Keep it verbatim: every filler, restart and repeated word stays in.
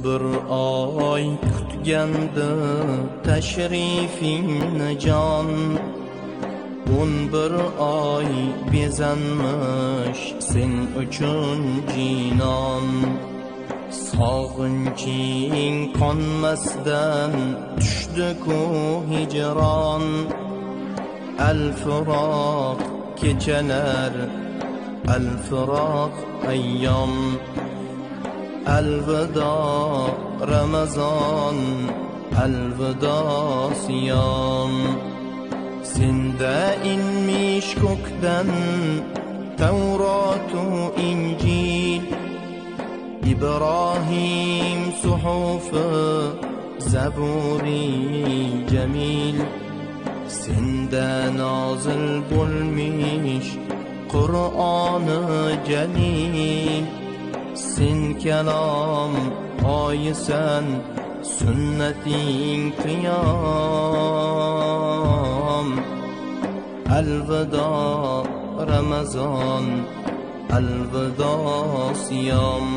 بىر ئاي كۈتكەندە تەشرىپىڭنى جان، ئون بىر ئاي بېزەنمىش سېن ئۈچۈن جىنان. ساغىنچىڭ قانمەستىن چۈشتىكۇ ھىجران. ئەلفىراق كېچىلەر، ئەلفىراق ئەييام. ئەلۋىدا رامازان، ئەلۋىدا سىيام. سەندە ئىنمىش كۆكتىن تەۋراتۇ ئىنجىل، ئىبراھىم سۇھۇفى، زەبۇرى جەمىل. سەندە نازىل بولمىش قۇرئانى جەلىل. سەن كالام، ئايىسەن، سۈننىتىڭ قىيام. ئەلۋىدا رامازان، ئەلۋىدا سىيام.